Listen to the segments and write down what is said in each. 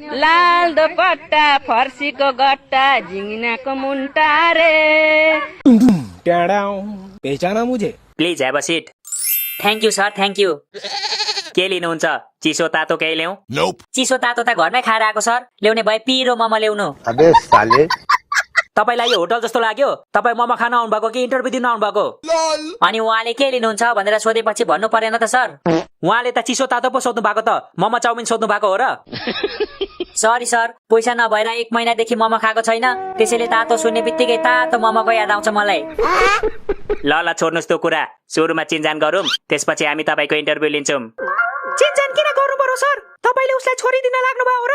लाल दोपट्टा फर्सीको गट्टा झिङ्गिनाको मुन्टा रे पहचाना मुझे please have a seat. Thank you sir, thank you. के लिनुहुन्छ? चिसो तातो केही ल्याऊ? चिसो तातो त घरमै खाएर आएको सर, ल्याउने भए पिरो मोमो ल्याउनु। अबे साले तपाईलाई यो होटल जस्तो लाग्यो? तपाईँ मोमो खान आउनु भएको कि इन्टरभ्यू दिन आउनु भएको? अनि उहाँले के लिनुहुन्छ भनेर सोधेपछि भन्नु परेन त सर? उहाँले त चिसो तातो पो सोध्नु भएको त, मोमो चाउमिन सोध्नु भएको हो र? सरी सर, पैसा नभएर 1 महिनादेखि मोमो खाएको छैन, त्यसैले तातो सुन्ने बित्तिकै तातो मोमोको याद आउँछ मलाई। ल ल छोड्नुस् त्यो कुरा, सुरुमा चिन्जान गरौँ, त्यसपछि हामी तपाईको इन्टरभ्यू लिन्छौँ। चिन्जान किन गर्नु पर्यो सर? तपाईले उसलाई छोडिदिन लाग्नु भयो र?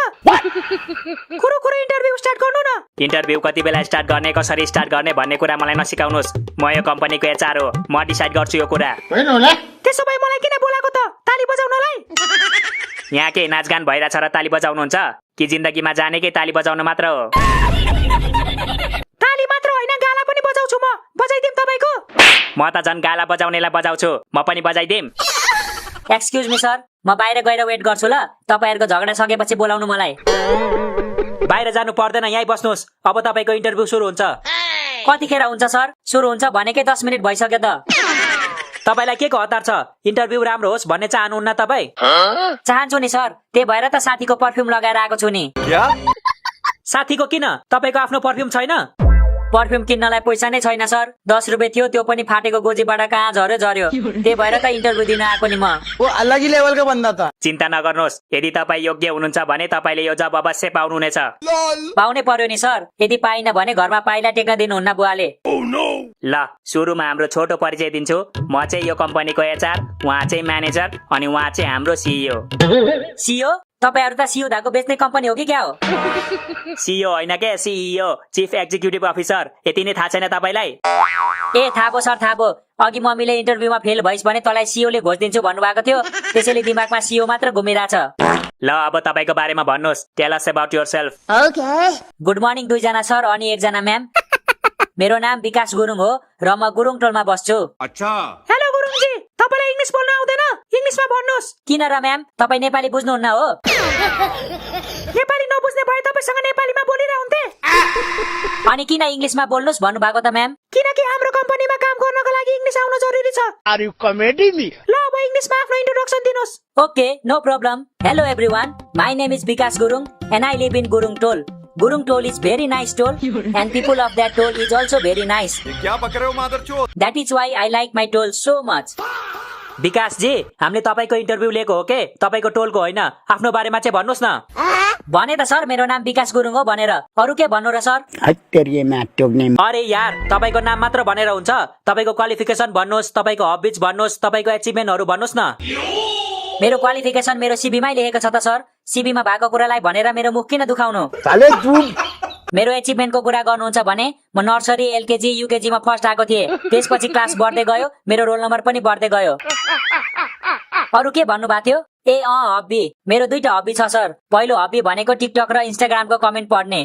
कुरो इन्टरभ्यू स्टार्ट गर्नु न। इन्टरभ्यू कति बेला स्टार्ट गर्ने, कसरी स्टार्ट गर्ने भन्ने कुरा मलाई नसिकाउनुस्। म यो कम्पनीको एचआर हो, म डिसाइड गर्छु यो कुरा। होइन होला। त्यसो भए मलाई किन बोलाएको त? ताली बजाउनलाई? यहाँ के नाचगान भइरहेछ र ताली बजाउनुहुन्छ कि जिन्दगीमा जानेकै ताली बजाउनु मात्र हो? ताली मात्र होइन, गाला पनि बजाउँछु म, बजाइदिम तपाईको? म त झन् गाला बजाउनेलाई बजाउँछु, म पनि बजाइदिम। एक्सक्युज मी सर, म बाहिर गएर वेट गर्छु ल, तपाईहरुको झगडा सकेपछि बोलाउनु मलाई। बाहिर जानु पर्दैन, यहीँ बस्नुहोस्, अब तपाईको इन्टरभ्यू सुरु हुन्छ। कतिखेर हुन्छ सर? सुरु हुन्छ भनेकै 10 मिनेट भइसक्यो त। तपाईलाई के को हतार छ? इन्टरभ्यू राम्रो होस् भन्ने चाहनुहुन्न तपाई? चाहन्छु नि सर, त्यही भएर त साथीको पर्फ्युम लगाएर आएको छु नि। साथीको किन? तपाईको आफ्नो पर्फ्युम छैन? पर्फ्युम किन्नलाई पैसा नै छैन सर, 10 रुपियाँ थियो, त्यो पनि फाटेको गोजीबाट कहाँ झर्यो। त्यही भएर त इन्टरभ्यू दिन आएको नि म। वो अलग ही लेवल का बंदा था। चिन्ता नगर्नुहोस्, यदि तपाईँ योग्य हुनुहुन्छ भने तपाईले यो जब अवश्य पाउनुहुनेछ। पाउनै पर्यो नि सर, यदि पाइन भने घरमा पाइला टेक्न दिनुहुन्न बुवाले। ल सुरुमा हाम्रो छोटो परिचय दिन्छु। म चाहिँ यो कम्पनीको एचआर, उहाँ चाहिँ म्यानेजर, अनि उहाँ चाहिँ हाम्रो सिइओ। सिइओ? तपाईहरु त सिइओ धाको बेच्ने कम्पनी हो कि क्या हो? सिइओ होइन के, सिइओ, चिफ एक्जिक्युटिभ अफिसर। यति नै थाहा छैन तपाईलाई? ए थाहा भयो सर, थाहा भयो। अघि मम्मीले इन्टरभ्यूमा फेल भइस् भने तँलाई सिइओले घोष दिन्छु भन्नुभएको थियो, त्यसैले दिमागमा सिइओ मात्र घुमिरहेछ। ल अब तपाईको बारेमा भन्नुहोस्, tell us about yourself. Okay. Good morning दुईजना सर अनि एकजना म्याम। मेरो नाम विकास गुरुङ हो र म गुरुङ टोलमा बस्छु। अच्छा। हेलो गुरुङजी, तपाईलाई इंग्लिश बोल्न आउँदैन? इंग्लिशमा भन्नुहोस्। किन र म्याम, तपाई नेपाली बुझ्नुहुन्न हो? नेपाली नबुझ्ने भए तपाईसँग नेपालीमा बोलिरहे हुन्थे। अनि किन इंग्लिशमा बोल्नुस् भन्नु भएको त म्याम? किनकि हाम्रो कम्पनीमा काम गर्नको लागि इंग्लिश आउन जरुरी छ। Are you comedy me? ल अब इंग्लिशमा आफ्नो इन्ट्रोडक्सन दिनुस्। Okay, no problem. Hello everyone, my name is Vikas Gurung and I live in Gurung टोल। Gurung toll is very nice toll and people of that toll is also very nice. क्या पक रहे हो मादरचोद? That is why I like my toll so much. विकास जी, हामीले तपाईको interview लिएको हो के? तपाईको टोलको होइन, आफ्नो बारेमा चाहिँ भन्नुहोस् न। भने त सर, मेरो नाम विकास गुरुङ हो भनेर, अरु के भन्नु र सर? अरे यार, तपाईको नाम मात्र भनेर हुन्छ? तपाईको क्वालिफिकेसन भन्नुहोस्, तपाईको हबिज भन्नुहोस्, तपाईको अचिभमेन्टहरु भन्नुहोस् न। मेरो क्वालिफिकेसन मेरो सीबीमै लेखेको छ त सर। सीबीमा भएको कुरालाई भनेर मेरो मुख किन दुखाउनु? मेरो अचिभमेन्टको कुरा गर्नुहुन्छ भने म नर्सरी, एलकेजी, युकेजी मा फर्स्ट आएको थिएँ, त्यसपछि क्लास बढ्दै गयो, मेरो रोल नम्बर पनि बढ्दै गयो। अरु के भन्नु भएको थियो? ए हबी, मेरो दुईटा हबी छ सर। पहिलो हबी भनेको टिकटक र इन्स्टाग्रामको कमेन्ट पढ्ने।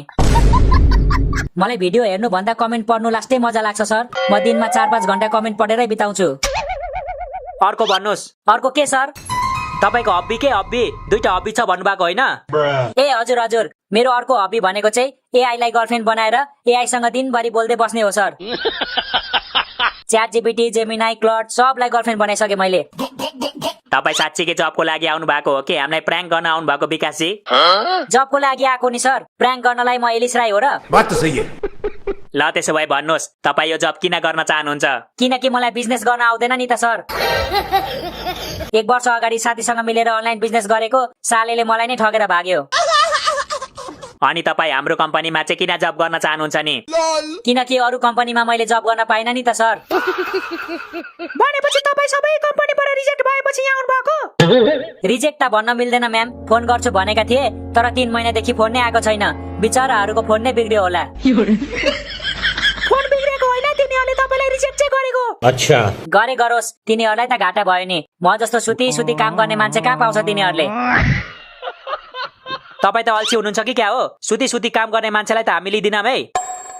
मलाई भिडियो हेर्नु भन्दा कमेन्ट पढ्नु लास्टै मजा लाग्छ सर। म दिनमा 4-5 घण्टा कमेन्ट पढेरै बिताउँछु। अर्को भन्नुहोस्। अर्को के सर? तपाईको हबी के? हबी दुईटा हबी छ भन्नुभएको होइन? ए हजुर हजुर, मेरो अर्को हबी भनेको चाहिँ एआई लाई गर्लफ्रेन्ड बनाएर एआई सँग दिनभरि बोल्दै बस्ने हो सर। च्याट जीपीटी, जेमिनाई, क्लड सबलाई गर्लफ्रेन्ड बनाइसके मैले। तपाई साच्चीकै जबको लागि आउनु भएको हो कि हामीलाई प्र्याङ्क गर्न आउनु भएको विकास जी? जबको लागि आएको नि सर, प्र्याङ्क गर्नलाई म एलिस राई हो र? बात त सही है। ल त्यसो भए भन्नुहोस्, तपाई यो जब किन गर्न चाहनुहुन्छ? किनकि मलाई बिजनेस गर्न आउँदैन नि त सर। 1 वर्ष अगाडि साथीसँग मिलेर अनलाइन बिजनेस गरेको, सालेले मलाई नै ठगेर भाग्यो। अनि तपाई हाम्रो कम्पनीमा चाहिँ किन जब गर्न चाहनुहुन्छ नि? किनकि अरु कम्पनीमा मैले जब गर्न पाइन नि त सर। भनेपछि तपाई सबै कम्पनीबाट रिजेक्ट भएपछि यहाँ आउनु भएको? रिजेक्ट त भन्न मिल्दैन म्याम, फोन गर्छु भनेका थिए, तर 3 महिनादेखि फोन नै आएको छैन। बिचराहरुको फोन नै बिग्रियो होला। फोन बिग्रेको होइन, तिनीहरूले तपाईलाई रिजेक्ट चाहिँ गरेको। अच्छा। गरे गरोस्, तिनीहरूलाई त घाटा भयो नि। म जस्तो सुती काम गर्ने मान्छे कहाँ पाउँछ तिनीहरूले? तपाई त अल्छी हुनुहुन्छ कि क्या हो? सुती काम गर्ने मान्छेलाई त हामी लिदिनौं है।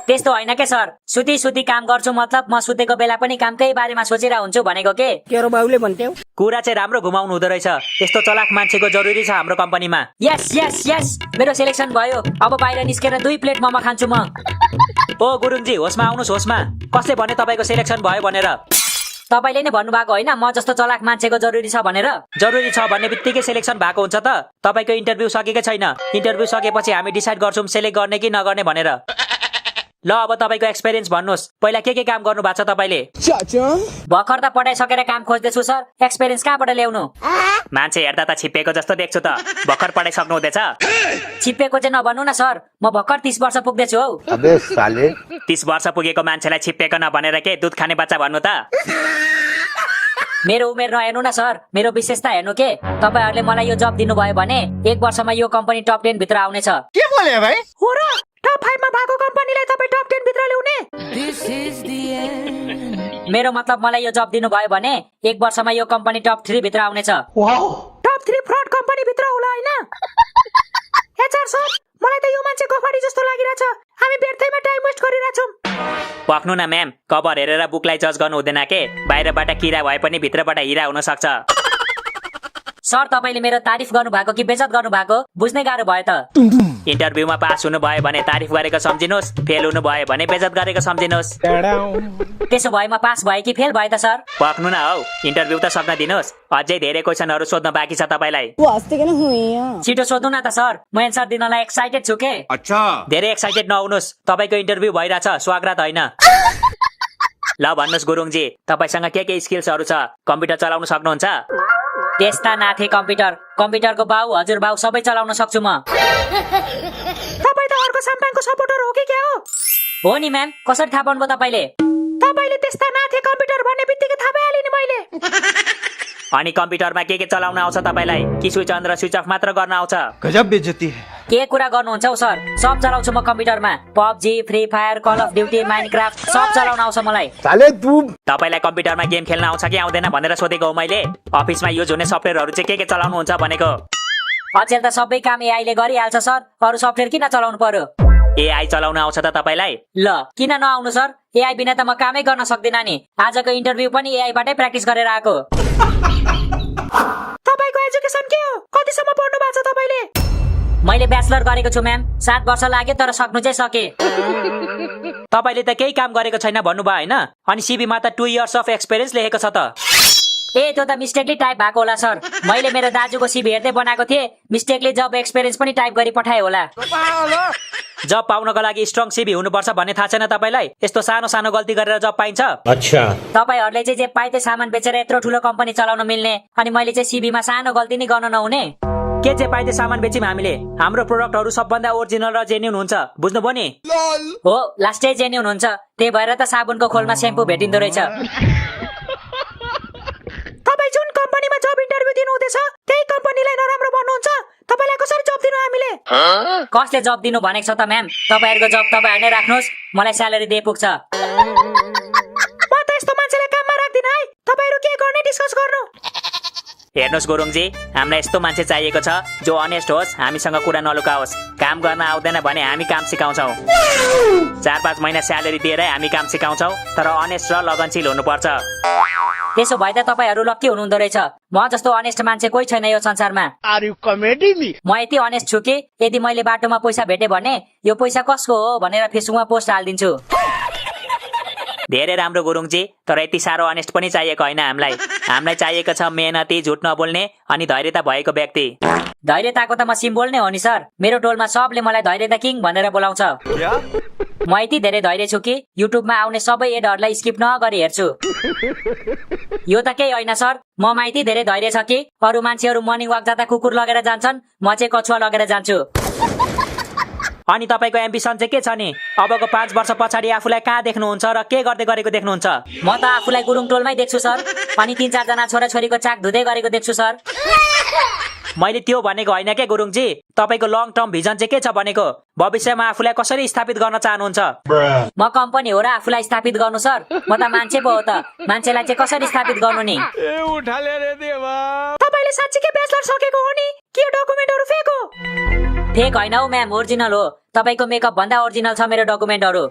त्यस्तो होइन के सर, सुती सुती काम गर्छु मतलब म सुतेको बेला पनि कामकै बारेमा सोचेर हुन्छु भनेको के। तेरो बाउले भन्थ्यौ। कुरा चाहिँ राम्रो घुमाउनु हुँदो रहेछ। यस्तो चलाक मान्छेको जरुरी छ हाम्रो कम्पनीमा। यस यस यस, मेरो सिलेक्सन भयो। अब बाहिर निस्केर 2 प्लेट मोमो खान्छु म। ओ गुरुङजी, होसमा आउनुहोस् होसमा। कसले भने तपाईँको सिलेक्सन भयो भनेर? तपाईँले नै भन्नुभएको होइन म जस्तो चलाक मान्छेको जरुरी छ भनेर? जरुरी छ भन्ने बित्तिकै सिलेक्सन भएको हुन्छ त? तपाईँको इन्टरभ्यू सकेकै छैन। इन्टरभ्यू सकेपछि हामी डिसाइड गर्छौँ सेलेक्ट गर्ने कि नगर्ने भनेर। ल अब तपाईँको एक्सपिरियन्स भन्नुहोस्। पहिला के काम गर्नु भएको छ तपाईँले? भर्खर त पढाइसकेर काम खोज्दैछु सर। एक्सपिरियन्स कहाँबाट ल्याउनु? मान्छे हेर्दा त छिप्पेको जस्तो देख्छु त। भर्खर पढाइसक्नु हुँदैछ? छिप्पेको चाहिँ नभन्नु न सर, म भर्खर 30 वर्ष पुग्दैछु हौ। अबे साले 30 वर्ष पुगेको मान्छेलाई छिप्पेको नभनेर के दुध खाने बच्चा भन्नु त? मेरो उमेर नहेर्नु न सर, मेरो विशेषता हेर्नु के। तपाईँहरूले मलाई यो जब दिनुभयो भने 1 वर्षमा यो कम्पनी टप 10 भित्र आउनेछ। के बोले भाइ? हो र? टप 5 मा भएको कम्पनीलाई तपाईँ टप 10 भित्र ल्याउने? मेरो मतलब मलाई यो जब दिनुभयो भने 1 वर्षमा यो कम्पनी टप 3 भित्र आउनेछ। टप 3 फ्रड कम्पनी भित्र होला हैन? एचआर सर, मलाई त यो मान्छे गफाडी जस्तो लागिरहेछ। हामी व्यर्थैमा टाइम वेस्ट गरिरहेछौँ। पक्नु न म्याम, कभर हेरेर बुकलाई जज गर्नु हुँदैन के। बाहिरबाट किरा भए पनि भित्रबाट हिरा हुन सक्छ। सर तपाईँले मेरो तारिफ गर्नु भएको कि बेइज्जत गर्नु भएको बुझ्नै गाह्रो भयो त। इन्टरभ्यूमा पास हुनु भयो भने तारिफ गरेको सम्झिनुहोस्, फेल हुनु भयो भने बेइज्जत गरेको सम्झिनुहोस्। त्यसो भए म पास भए कि फेल भए त सर? पक्नु न हौ, इन्टरभ्यू त सक्न दिनुहोस्। अझै धेरै क्वेशनहरू सोध्न बाँकी छ तपाईलाई। छिटो सोध्नु न त सर, म एन्सर दिनलाई एक्साइटेड छु के। अच्छा धेरै एक्साइटेड नहुनुहोस्, तपाईँको इन्टरभ्यू भइरहेछ, स्वागत होइन। ल भन्नुहोस् गुरुङजी, तपाईँसँग के स्किल्सहरू छ? कम्प्युटर चलाउन सक्नुहुन्छ? त्यस्ता नाथे कम्प्युटरको बाउ हजुर बाउ सबै चलाउन सक्छु म। तपाईँ त अर्को साम्पाङको सपोर्टर हो कि क्या हो? हो नि म्याम, कसरी थाहा पाउनुभयो तपाईँले? तपाईँले त्यस्ता नाथे कम्प्युटर भन्ने बित्तिकै थाहा पाइहालेँ नि मैले। अनि कम्प्युटरमा के चलाउन आउँछ तपाईँलाई? कि स्विच अन र स्विच अफ मात्र गर्न आउँछ? गजब बेइज्जती है। के कुरा गर्नुहुन्छ हौ सर? सब चलाउँछु म कम्प्युटरमा। PUBG, free fire, call of duty, Minecraft सब चलाउन आउँछ मलाई। साले तू तपाईलाई कम्प्युटरमा गेम खेल्न आउँछ कि आउँदैन भनेर सोधेको हो मैले। अफिसमा युज हुने सफ्टवेयरहरू चाहिँ के चलाउनुहुन्छ भनेको। अचेल त सबै काम एआईले गरिहाल्छ सर, अरू सफ्टवेयर किन चलाउनु पर्यो? एआई चलाउन आउँछ त तपाईलाई? ल किन नआउनु सर, एआई बिना त म कामै गर्न सक्दिनँ नि। आजको इन्टरभ्यू पनि एआईबाटै प्र्याक्टिस गरेर आएको। तपाईको एजुकेसन के हो? कतिसम्म पढ्नु भएको छ तपाईले? मैले ब्याचलर गरेको छु म्याम, 7 वर्ष लाग्यो तर सक्नु चाहिँ सके। तपाईले त केही काम गरेको छैन भन्नुभयो हैन? अनि सीबीमा त 2 इयर्स अफ एक्सपिरियन्स लेखेको छ त। ए त्यो त मिस्टेकली टाइप भएको होला सर। मैले मेरो दाजुको सीबी हेर्दै बनाएको थिएँ, मिस्टेकले जब एक्सपिरियन्स पनि टाइप गरी पठाए होला। जब पाउनको लागि स्ट्रङ सीबी हुनुपर्छ भन्ने थाहा छैन तपाईलाई? यस्तो सानो सानो गल्ती गरेर जब पाइन्छ? अच्छा तपाईहरुले चाहिँ जे पाइते सामान बेचेर यत्रो ठुलो कम्पनी चलाउन मिल्ने, अनि मैले चाहिँ सीबीमा सानो गल्ती नै गर्न नहुने? के चाहिँ पाइते सामान बेच्यौं हामीले? हाम्रो प्रोडक्टहरु सबभन्दा ओरिजिनल र जेन्युन हुन्छ, बुझ्नुभयो नि? हो, लास्टै जेन्युन हुन्छ। त्यही भएर त साबुनको खोलमा स्याम्पू भेटिन्दो रहेछ। तपाई जुन कम्पनीमा जब इन्टरभ्यु दिनु हुँदैछ त्यही कम्पनीलाई नराम्रो भन्नुहुन्छ? तपाईलाई कसरी जब दिनु हामीले? कसले जब दिनु भनेको छ त म्याम? तपाईहरुको जब तपाईहरुले राख्नुस्, मलाई स्यालेरी दिए पुग्छ। म त यस्तो मान्छेलाई काममा राख्दिन है। तपाईहरु के गर्ने डिस्कस गर्नु। हेर्नुस् गुरुङजी, हामीलाई यस्तो मान्छे चाहिएको छ जो अनेस्ट होस्, हामीसँग कुरा नलुकाओस्। काम गर्न आउँदैन भने हामी काम सिकाउँछौ। 4-5 महिना स्यालेरी दिएरै हामी काम सिकाउँछौ, तर अनेस्ट र लगनशील हुनुपर्छ। त्यसो भए त तपाईहरु लक्की हुनुहुँदो रहेछ। म जस्तो अनेस्ट मान्छे कोही छैन यो संसारमा। Are you comedy me? म यति अनेस्ट छु कि यदि मैले बाटोमा पैसा भेटे भने यो पैसा कसको हो भनेर फेसबुकमा पोस्ट हालिदिन्छु। धेरै राम्रो गुरुङजी, तर यति साह्रो अनेस्ट पनि चाहिएको होइन हामीलाई। हामीलाई चाहिएको छ मेहनती, झुट नबोल्ने अनि धैर्यता भएको व्यक्ति। धैर्यताको त म सिम्बोल नै हो नि सर। मेरो टोलमा सबले मलाई धैर्यता किङ भनेर बोलाउँछ। म यति धेरै धैर्य छु कि युट्युबमा आउने सबै एडहरुलाई स्किप नगरी हेर्छु। यो त केही होइन सर, ममा यति धेरै धैर्य छ कि अरू मान्छेहरू मर्निङ वाक जाँदा कुकुर लगेर जान्छन्, म चाहिँ कछुवा लगेर जान्छु। अनि तपाईको एम्बिसन चाहिँ के छ नि? अबको 5 वर्ष पछाडि आफूलाई कहाँ देख्नुहुन्छ र के गर्दै गरेको देख्नुहुन्छ? म त आफूलाई गुरुङ टोलमै देख्छु सर, अनि 3-4 जना छोराछोरीको चाक धुँदै गरेको देख्छु सर। मैले त्यो भनेको होइन के गुरुङजी, तपाईको लङ टर्म भिजन चाहिँ के छ भनेको? भविष्यमा आफूलाई कसरी स्थापित गर्न चाहनुहुन्छ? म कम्पनी हो र आफूलाई स्थापित गर्नु सर? म त मान्छे पो हो त, मान्छेलाई चाहिँ कसरी स्थापित गर्नु नि? तपाईले साच्चै ब्याचलर सकेको हो नि? के डकुमेन्टहरु फेक हो? फेक होइन हौ म्याम, ओरिजिनल हो। तपाईको मेकअप भन्दा ओरिजिनल छ मेरो डकुमेन्टहरु।